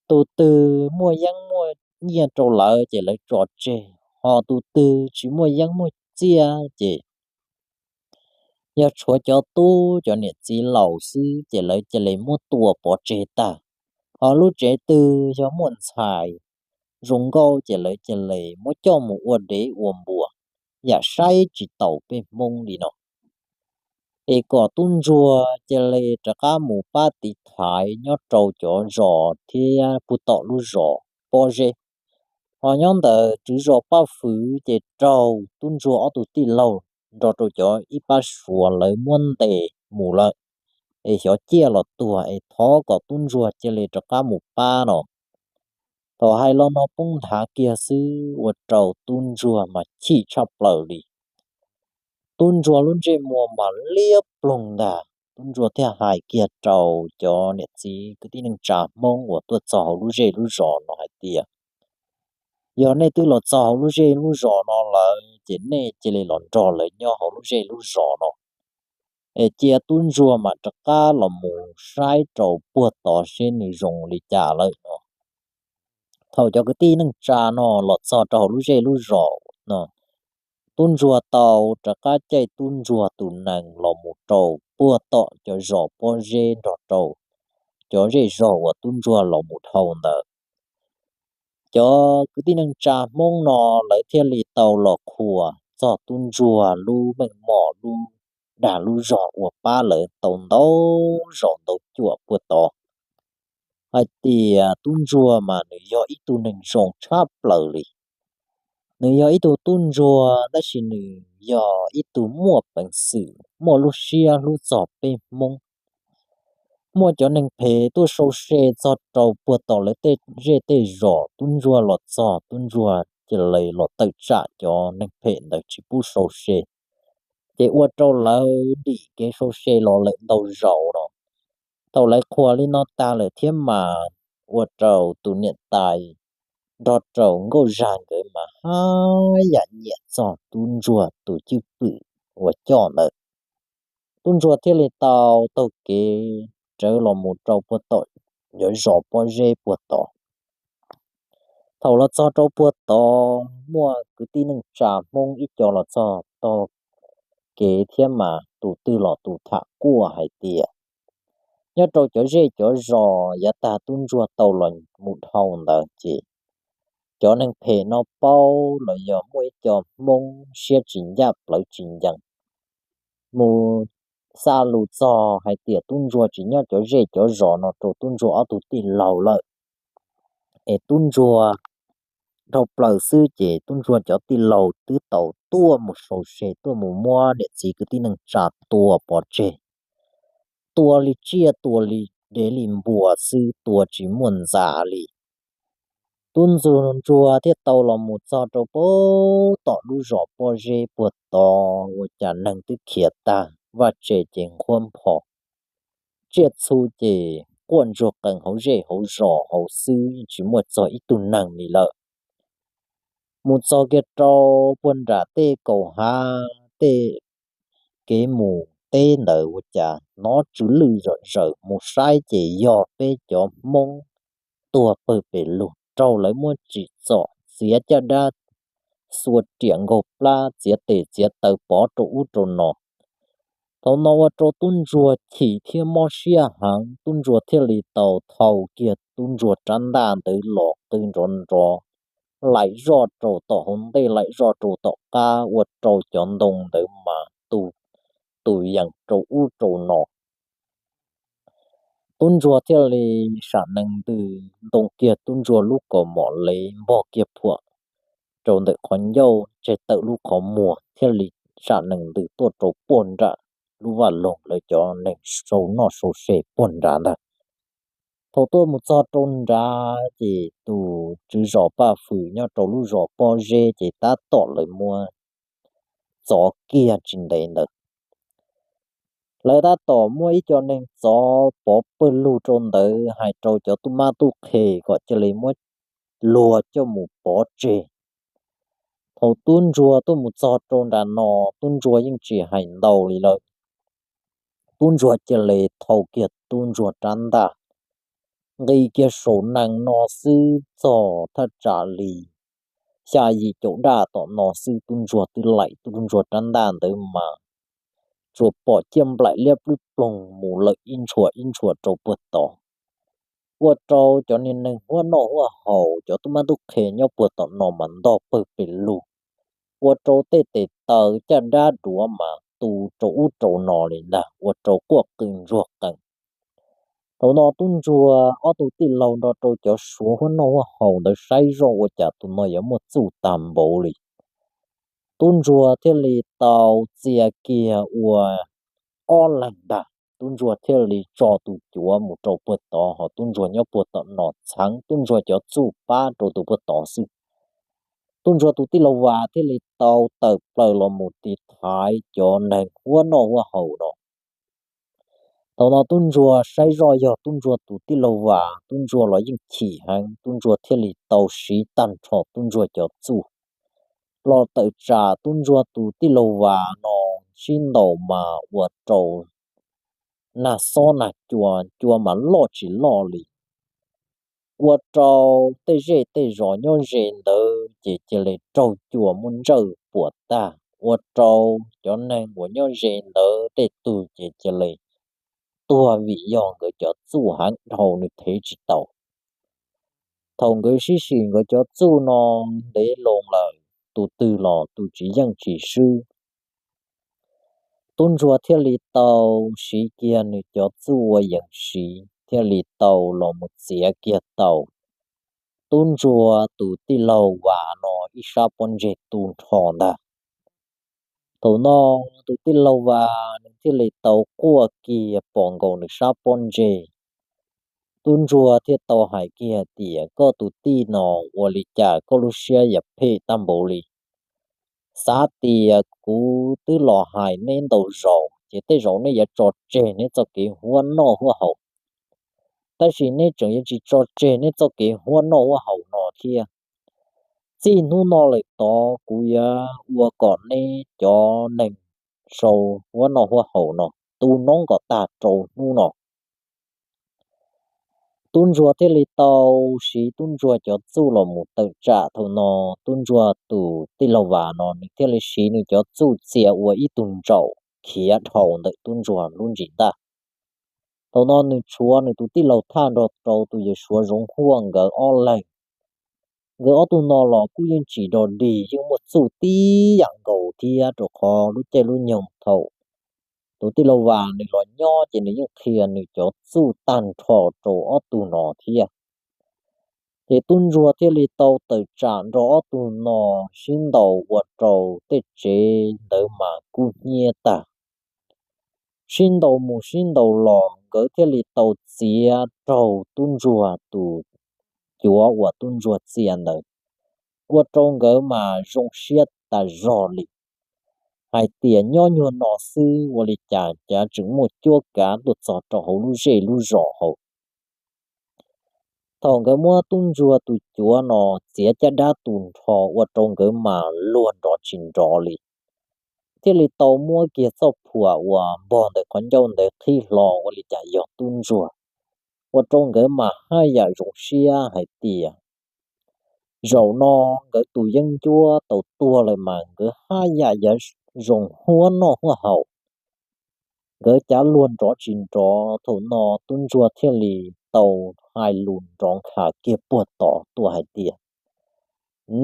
tus twg muaj yeeb muaj nyiaj rau lawv ces lawv tso tseg, ho tus twg tsis muaj yeeb muaj txiaj ces yog tshuav cov tub cov niam txiv laus xwb ces lawv cia li muab tua pov tseg tag. Ho lub tsev twg yog muaj ntxhais zoo nkauj ces lawv cia li muab coj mus ua dev ua npua, yam saib tsis taus peb Hmoob li no. Es kom tub ntsuag cia li rov qab mus pab tiv thaiv nyob rau cov zos thiab puag tom lub zos Pob Zeb. Ho nyob ntawm tswv zos Paj Fwm ces raug tub ntsuag ob tug tij laug nrog rau cov ib pab Suav lawv muab ntes mus lawm, es xyov ciaj los tuag es thov kom tub ntsuag cia li rov qab mus pab no. Thaum hais lo no poob nthav kiag xwb ua rau tub ntsuag mas chim tshaj plaws li. Tub ntsuag lub ntsej muag mas liab ploog ntag, tub ntsuag thiaj hais kiag rau cov niam txiv kwv tij neej tsa Hmoob uas tuaj txog hauv lub zej lub zos no hais tias, Yog nej twb los txog hauv lub zej lub zos no lawm ces nej cia li los nrog lawv nyob hauv lub zej lub zos no, es cia tub ntsuag mas rov qab los mus saib rau puag tod seb nws zoo li cas lawm no. Thaum cov kwv tij neej tsa no los txog rau hauv lub zej lub zos no, tub ntsuag tau rov qab caij tub ntsuag tus nees los mus rau puag tom cov zos pob zeb nrog rau cov zej zog uas tub ntsuag los mus dhau ntawd. Cov kwv tij neej tsa Hmoob no lawv thiaj li tau los qhuas txog tub ntsuag lub meej mom lub dag lub zog uas pab lawv tau ntau zaus ntau cuam puag tod, hais tias tub ntsuag mas nws yog ib tug neeg zoo tshaj plaws li. Nws yog ib tug tub ntsuag tab sis nws yog ib tug muaj peev xwm, muaj lub siab hlub txog peb Hmoob. Muaj cov neeg phem tuaj sau se txog rau puag tom lawv tej zej tej zos, tub ntsuag los txog tub ntsuag cia li los tawm tsam cov neeg phem ntawd tsis pub sau se, ces ua rau lawv dim kev sau se los lawm ntau zaus no. Thaum lawv qhuas li no tag lawm thiab mas ua rau tus niam tais nrog rau nkauj zag nkawd mas haj yam nyiam txog tub ntsuag tus cwj pwm uas coj ntawd. Tub ntsuag thiaj li tau taug kev rawv los mus rau puag tom cov zos pob zeb puag tod. Thaum los txog rau puag tod muaj kwv tij neej tsa Hmoob ib co los txog taug kev thiab mas tus twg los tus tham kuaj hais tias nyob rau cov zej cov zos yav tag tub ntsuag tau los mus dhau ntawd ces cov neeg phem no paub los yog muaj ib co Hmoob siab tsis ncaj plawv tsis ncees mus xa lus txog hais tias tub ntsuag tsis nyob cov zej cov zos no rau tub ntsuag ob tug tij laug lawm, es tub ntsuag dhau plaws xwb ces tub ntsuag cov tij laug twb tau tuaj mus sau se tuaj mus muab niam txiv kwv tij neej tsa tua pov tseg, tua li tsiaj tua li dev li npua xwb, tua tsis muaj ntxa li. Tub ntsuag thiaj tau los mus txog rau puag tom lub zos pob zeb puag tod ua cas neeg twb khiav tag, vaj tse ces nqhuab npho, tsiaj txhu ces quaj ntsuag qees hauv zej hauv zos hauv xwb, yeej tsis muaj txog ib tug neeg li lawm. Mus txog kiag rau puag nram tej kaum hav tej kev mus teb ntawd ua cas hnov tsw lwj zom zaws, mus saib ces yog peb cov Hmoob tuag pawg pes lug raug lawv muab tsim txom, txiav caj dab, xua riam nkaug plab, txiav tes txiav taw pov rau ub rau no. Thaum no ua rau tub ntsuag chim thiab mob siab heev, tub ntsuag thiaj li tau thau kiag tub ntsuag rab ntaj ntawd los qw nrov nrov, laim zoj rau tom hauv ntej laim zoj rau tom qab ua rau cov ntoo ntawd mas tu tus yees rau ub rau no. Tub ntsuag thiaj li sam nees ntws ntoo kiag tub ntsuag lub kaus mom lev npog kiag phuam rau ntawm qhov ncauj tseg tawm lub qhov muag thiaj li sam nees ntws tuaj rau puag nram lub vaj loog lawv cov neeg sau noj sau se puag nrad ntag. Thaum tuaj mus txog rau nrad ces tus tswv zos Paj Fwm nyob rau lub zos pob zeb ces tab tom lawv muab txov kiag tsis ntev ntawd, lawv tab tom muaj ib co neeg txov pov pawg lug rau ntawd hais rau cov tub mab tub qhe kom cia li muab luag coj mus pov tseg. Thaum tub ntsuag tuaj mus txog rau nram no, tub ntsuag yeej tsis hais ntau li lawm. Tub ntsuag cia li thau kiag tub ntsuag rab ntaj, nqis kiag saum nees no xwb txog thaj tsam li xya yim caum daj tom no xwb tub ntsuag twb laim tub ntsuag rab ntaj ntawd mas tsuas pom ciaj nplaim liab plwb ploog mus lawm ib ntshua ib ntshua rau puag tod. Ua rau cov niag neeg huab noj huab haus cov tub mab tub qhe nyob puag tom no mas ntog pawg pes lug, ua rau tej tes taw caj dab duav mas tu rau ub rau no li ntag, ua rau quaj qw ntsuag qees. Thaum no tub ntsuag ob tug tij laug nrog rau cov suav huab noj huab haus ntawd saib zoj ua cas tus no yuav muaj txuj tag npaum li. Tub ntsuag thiaj li tau txia kiag ua ob leeg ntag, tub ntsuag thiaj li tso tus cuav mus rau puag tod, ho tub ntsuag nyob puag tom no txheev tub ntsuag cov txuj pab rau tus puag tod xwb. Tub ntsuag tus tij laug Vas thiaj li tau tawm plaws los mus tiv thaiv cov neeg huab noj huab haus no. Thaum no tub ntsuag saib zoj yog tub ntsuag tus tij laug Vas, tub ntsuag los yeej chim heev, tub ntsuag thiaj li tau siv tag nrho tub ntsuag cov txuj los tawm tsam tub ntsuag tus tij laug Vas no sib ntaus mas ua rau nag xob nag cua, cua mas loj tsis loj li. Ua rau tej zej tej zos nyob ze ntawd ces cia li raug cua muab ntsawj puas tag, ua rau cov neeg uas nyob ze ntawd tej tug ces cia li tuag vim yog nkawd cov txuj heev dhau nws thev tsis tau. Thaum nkawd sib sim nkawd cov txuj no ntev loo lawm, tus twg los tus tsis yeej tsis swb. Tub ntsuag thiaj li tau siv kiag nws cov txuj ua yees siv thiaj li tau los mus txiav kiag tau tub ntsuag tus tij laug Vas no ib sab pob ntseg tu nrho ntag. Thaum no tus tij laug Vas nws thiaj li tau quaj kiag pom nkaus nws sab pob ntseg. Tub ntsuag thiaj tau hais kiag tias, koj tus tij no, ua li cas koj lub siab yuav phem tag npaum li? Xav tias kuv twb los hais neb ntau zaus ces tej zaum neb yuav tso tseg neb txoj kev huab noj huab haus, tab sis neb tseem yuav tsis tso tseg neb txoj kev huab noj huab haus no thiab. Txij hnub no lawm tod kuv yuav ua kom neb cov neeg sau huab noj huab haus no tu noob kom tag rau hnub no. Tub ntsuag thiaj li tau siv tub ntsuag cov txuj los mus tawm tsam. Thaum no tub ntsuag tus tij laug Vas no nws thiaj li siv nws cov txuj txia ua ib tug ntsaum khiav dhau ntawm tub ntsuag lub ntsis ntaj. Thaum no nws tshuav nws tus tij laug Thaj nrog rau tus yawm suav Zoov Huaj nkawd ob leeg. Nkawd ob tug no los kuj yeej tsis dog dig, yeej muaj txuj tib yam nkaus thiab, rau qhov lub caij lub nyoog thaum tus tij laug Vas nws los nyob ces nws yeej qhia nws cov txuj tag nrho rau ob tug no thiab. Ces tub ntsuag thiaj li tau tawm tsam nrog ob tug no sib ntaus ua rau tej tsev ntawd mas kub hnyiab tag. Sib ntaus mus sib ntaus los nkawd thiaj li tau txiav raug tub ntsuag tus cuav uas tub ntsuag txia ntawd, ua rau nkawd mas zoo siab tas zog li, hais tias nyob nyuag no xwb ua li cas cav tseem muaj cuab kav tuaj txog rau hauv lub zej lub zos hauv. Thaum nkawd muab tub ntsuag tus cuav no txiav caj dab tu nrho ua rau nkawd mas luag nrov tsis nrov li, thiaj li tau muab kiag txoj phuam uas npog ntawm qhov ncauj ntawd qhib hlo ua li cas yog tub ntsuag, ua rau nkawd mas haj yam zoo siab hais tias zaum no nkawd tus yeeb ncuab tau tuag lawm mas nkawd haj yam yuav zoo huab noj huab haus. Nkawd cav luag nrov tsis nrov, thaum no tub ntsuag thiaj li tau hais lus nrov nkhav kiag puag tod tuaj hais tias,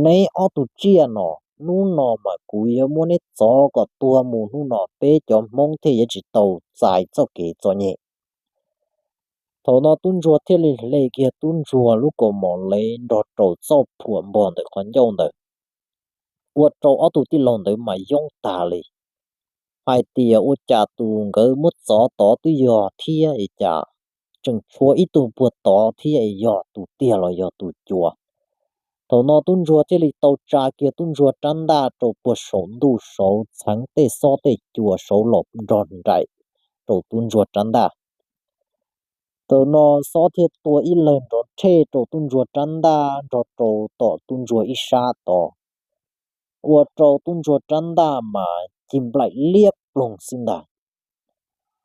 neb ob tug tsiaj no, hnub no mas kuv yuav muab neb txov kom tuag mus, hnub no peb cov Hmoob thiaj yuav tsis tau txais txoj kev txom nyem. Thaum no tub ntsuag thiaj li hle kiag tub ntsuag lub kaus mom lev nrog rau txoj phuam npog ntawm qhov ncauj ntawd, ua rau ob tug tij laug ntawd mas yoob tas li, hais tias ua cas tus nkawd muab txov tod twb yog thiab es cas tseem tshuav ib tug puag tod thiab es yog tus tiag los yog tus cuav. Thaum no tub ntsuag thiaj li tau tsa kiag tub ntsuag rab ntaj rau puag saum ntuj saud, txheev tej xob tej cua saud los nrog nraim rau tub ntsuag rab ntaj. Thaum no xob thiaj tua ib lawg nrov rhej rau tub ntsuag rab ntaj nrog rau tom tub ntsuag ib sab tod, ua rau tub ntsuag rab ntaj mas ci nplaim liab ploog xwb ntag.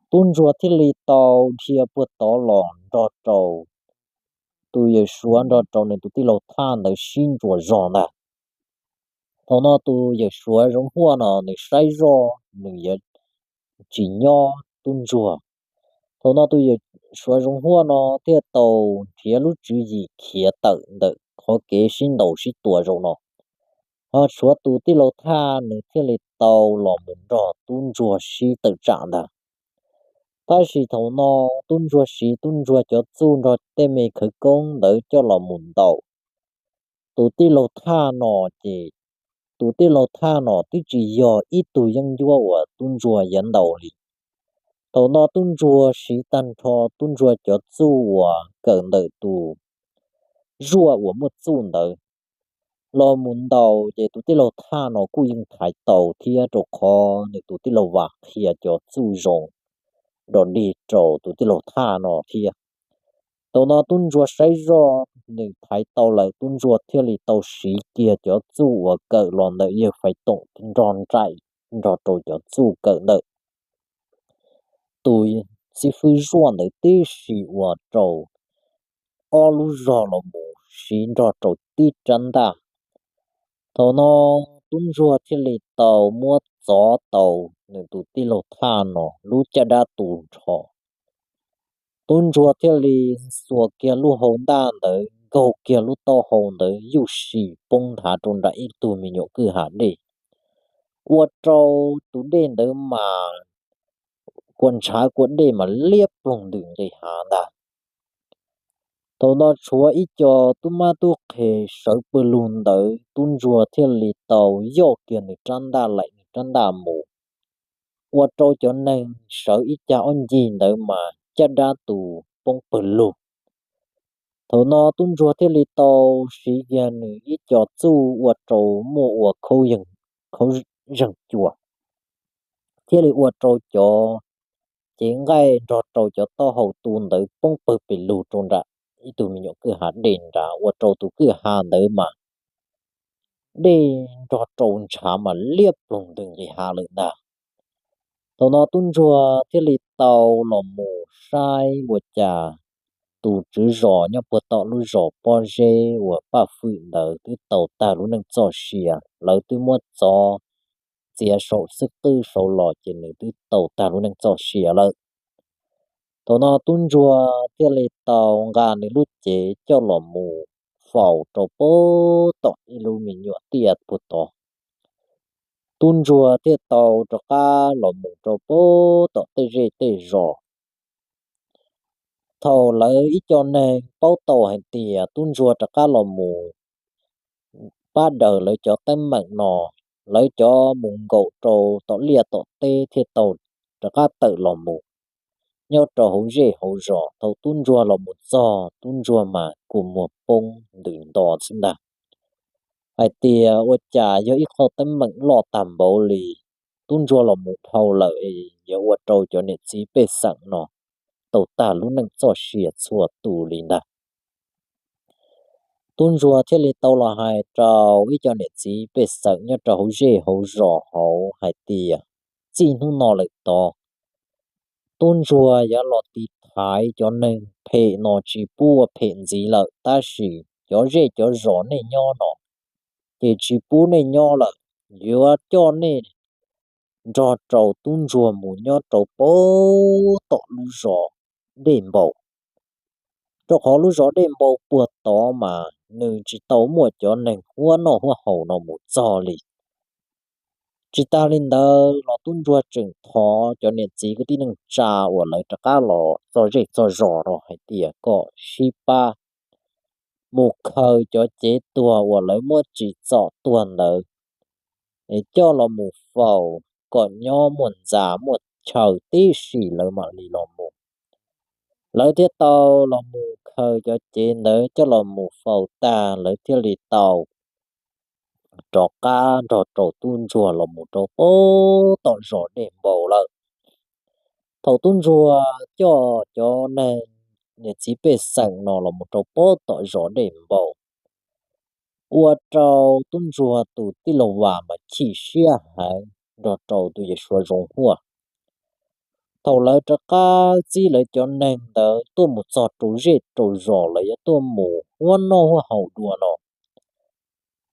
Tub ntsuag thiaj li tau dhia puag tod los nrog rau tus yawm suav nrog rau nws tus tij laug Thaj ntawd sib ntsuas zog ntag. Thaum no tus yawm suav Zoov Huaj no nws saib zoj nws yuav tsis nyob tub ntsuag. Thaum no tus yawm suav Zoov Huaj no thiaj tau nrhiav lub tswv yim khiav tawm ntawm qhov kev sib ntaus sib tua zaum no, ho tshuav tus tij laug Thaj nws thiaj li tau los mus nrog tub ntsuag sib tawm tsam ntag. Tab sis thaum no tub ntsuag siv tub ntsuag cov txuj nrog tej me khawv koob ntawd coj los mus ntaus tus tij laug Thaj no ces tus tij laug Thaj no twb tsis yog ib tug yeeb ncuab uas tub ntsuag yuav ntaus li. Thaum no tub ntsuag siv tag nrho tub ntsuag cov txuj uas kawm ntawm tus zuaj uas muaj txuj ntawd los mus ntaus ces tus tij laug Thaj no kuj yeej thaiv tau thiab, rau qhov nws tus tij laug Vam qhia cov txuj zoo. dog dig rau tus tij laug Thaj no thiab. Thaum no tub ntsuag saib zoj nws thaiv tau lawm, tub ntsuag thiaj li tau siv kiag cov txuj uas kawm los ntawm yawg Faiv Toom nrog nraim nrog rau cov txuj kawm ntawm tus xib fwb Zuaj ntawd tib si ua rau ob lub zog los mus siv nrog rau tib rab ntaj. Thaum no tub ntsuag thiaj li tau muab txov tau nws tus tij laug Thaj no lub caj dab tu nrho. Tub ntsuag thiaj li xuas kiag lub hau ntaj ntawd, nkaug kiag lub taub hau ntawd yuj sim poob nthav rau nram ib tug me nyuam kwj ha dej, ua rau tus dej ntawd mas kua ntshav kua dej mas liab ploog ntws nqis hav ntag. Thaum no tshuav ib co tub mab tub qhe sawv pawg lug ntawd, tub ntsuag thiaj li tau yoj kiag nws rab ntaj laim nws rab ntaj mus, ua rau cov neeg sawv ib cag ob ncig ntawd mas caj dab tu poob pawg lug. Thaum no tub ntsuag thiaj li tau siv kiag nws ib co txuj ua rau muaj ua khaub zeeg cua, thiaj li ua rau cov cev nqaij nrog rau cov taub hau tu ntawd poob pawg pes lug rau nram ib tug me nyuam kwj ha dej nrad, ua rau tus kwj ha ntawd mas dej nrog rau ntshav mas liab ploog ntws nqis hav lawm ntag. Thaum no tub ntsuag thiaj li tau los mus saib ua cas tus tswv zos nyob puag tom lub zos pob zeb uas Paj Fwm ntawd twb tau tag lub neej txoj sia, lawv twb muab txov txiav saum xwb qwb saud los ces nws twb tau tag lub neej txoj sia lawm. Thaum no tub ntsuag thiaj li tau nqa nws lub cev coj los mus faus rau puag tom ib lub me nyuam tiaj puag tod. Tub ntsuag thiaj tau rov qab los mus rau puag tom tej zej tej zos. Thaum lawv ib co neeg paub tau hais tias tub ntsuag rov qab los mus pab daws lawv cov teeb meem no, lawv cov mus nkaum rau tom liaj tom teb thiaj tau rov qab tawm los mus nyob rau hauv zej hauv zos. Thaum tub ntsuag los mus txog, tub ntsuag mas kua muag poob ntws nto xwb ntag. Hais tias ua cas yog ib qho teeb meem loj tag npaum li, tub ntsuag los mus dhau lawm es yuav ua rau cov niam txiv pej xeem no tau tag lub neej txoj sia txhua tus li ntag. Tub ntsuag thiaj li tau los hais rau ib co niam txiv pej xeem nyob rau hauv zej hauv zos hauv hais tias, txij hnub no lawm tod, tub ntsuag yuav los tiv thaiv cov neeg phem no tsis pub ua phem ntxiv lawm, tab sis cov zej cov zos nej nyob no ces tsis pub nej nyob lawm, yuav coj nej nrog rau tub ntsuag mus nyob rau puag tom lub zos Dej Npau, rau qhov lub zos Dej Npau puag tod mas nws tsis tau muaj cov neeg huab noj huab haus no mus txog li. Tsis tas li ntawd los tub ntsuag tseem thov cov niam txiv kwv tij neej tsa uas lawv rov qab los txog zej txog zos no hais tias kom sib pab mus khaws cov cev tuag uas lawv muab tsim txom tuag ntawd es coj los mus faus kom nyob muaj ntxa muaj chaw tib si lawv mam li los mus. Lawv thiaj tau los mus khaws cov cev ntawd coj los mus faus tag, lawv thiaj li tau rov qab nrog rau tub ntsuag los mus rau puag tom zos Dej Npau lawm. Thaum tub ntsuag coj cov neeg niam txiv pej xeem no los mus rau puag tom zos Dej Npau, ua rau tub ntsuag tus tij laug Vam mas chim siab heev nrog rau tus yawm suav Zoov Huaj. Thaum lawv rov qab txib lawv cov neeg ntawd tuaj mus txog rau zej rau zos, lawv yuav tuaj mus huab noj huab haus dua no,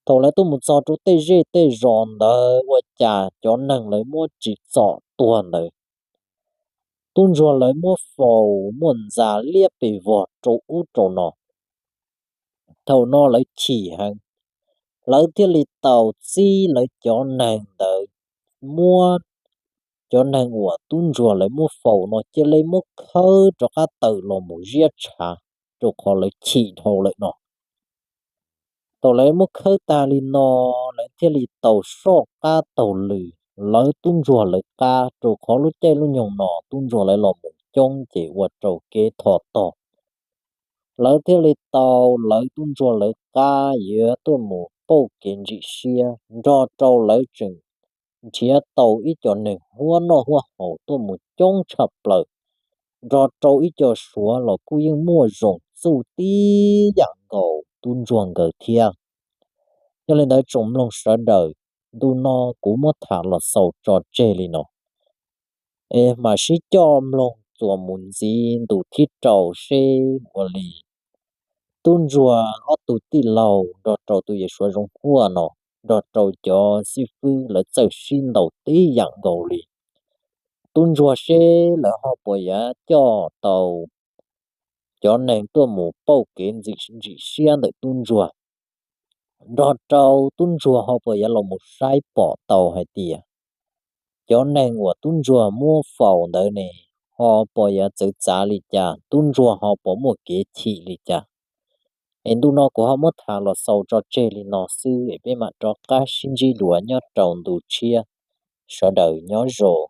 thaum lawv tuaj mus txog rau tej zej tej zos ntawd ua cas cov neeg lawv muab tsim txom tuag ntawd, tub ntsuag lawv muab faus muaj ntxa liab pes vog rau ub rau no, thaum no lawv chim heev, lawv thiaj li tau txib lawv cov neeg ntawd muab cov neeg uas tub ntsuag lawv muab faus no cia li muab khawb rov qab tawm los mus ziab tshav, rau qhov lawv chim dhau lawm no. Thaum lawv muab khawb tag li no, lawv thiaj li tau soj qab taug lw lawv tub ntsuag lawv qab, rau qhov lub caij lub nyoog no tub ntsuag lawv los mus coob ces ua rau kev thov tog. Lawv thiaj li tau lawv tub ntsuag lawv qab yuav tuaj mus pauj kev ntsim siab, nrog rau lawv tseem nrhiav tau ib co neeg huab noj huab haus tuaj mus coob tshaj plaws, nrog rau ib co suav los kuj yeej muaj zoo txuj tib yam nkaus tub ntsuag nkawd thiab. Yog li ntawd tsoom mloog sawv daws, ntu no kuv muab tham los xaus tso tseg li no, es mam sib coj mloog txuas mus ntxiv ntu thib rau seb ua li tub ntsuag ob tug tij laug nrog rau tus yawm suav zoo huaj no, nrog rau cov xib fwb lawv txawj sib ntaus tib yam nkaus li. Tub ntsuag seb lawv ho puas yuav coj tau cov neeg tuaj mus pauj kev ntxim siab ntawm tub ntsuag, nrog rau tub ntsuag ho puas yuav los mus saib pom tau hais tias cov neeg uas tub ntsuag muab faus ntawd ne ho puas yuav txawv txav li cas, tub ntsuag ho puas muaj kev chim li cas. Es ntu no kuv ho muab tham los xaus tso tseg li no xwb es peb mam rov qab sib ntsib dua nyob rau ntu tshiab. Sawv daws nyob zoo.